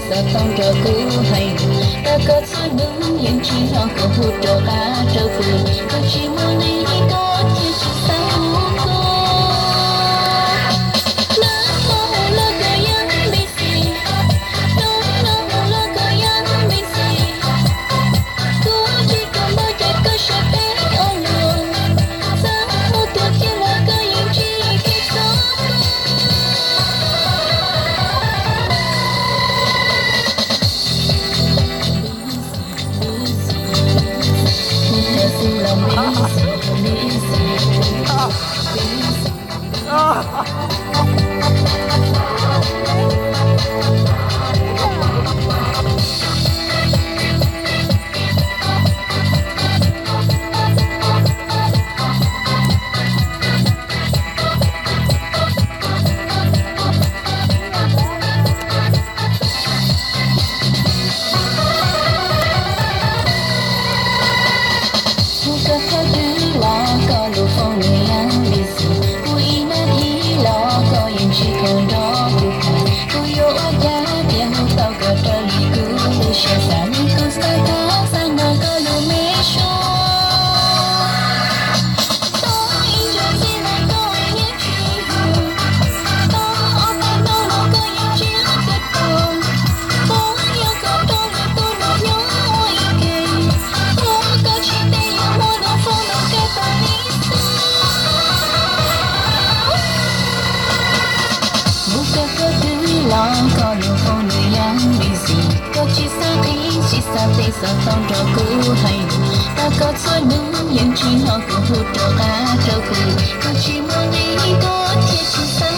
Xav tau nrog kuv hais lus, tau koj txhua hnub yeej tsis hnov koj hu rov qab rau kuv, koj tsis muaj nqis koj thiaj tsis xav hu kuv. Lwm hnub hu los koj yeej busy, lwm hnub hu los koj yeej busy. Kuv tsis kam npau cas koj sawv peb ob lus, xav hu tuaj thiab los koj yeej tsis kam txog kuv. Hu koj thaum twg los koj lub phone nws yeej busy, hu ib nab thib los koj yeej tsis kam nrog kuv hais. Kuv yuav ua cas thiaj hu tau koj raws li kuv lub siab xav, li kuv xav tau xav nrog koj lub me suab. Tau ib zaug txij no koj yeej tsis hu, tau ob peb hnub no koj yeej tsis hu kuv, puas yog koj rau lwm tus nus nyob ua ib ke, puas koj tsis teb yuav muab lub phone no kaw tau li xwb. Hu koj thaum twg los koj lub phone nws yeej busy, koj tsis xav qhia tsis xav teb, xav tau nrog kuv hais lus, tau koj txhua hnub yeej tsis hnov koj hu rov qab rau kuv, koj tsis muaj nqis koj thiaj tsis xav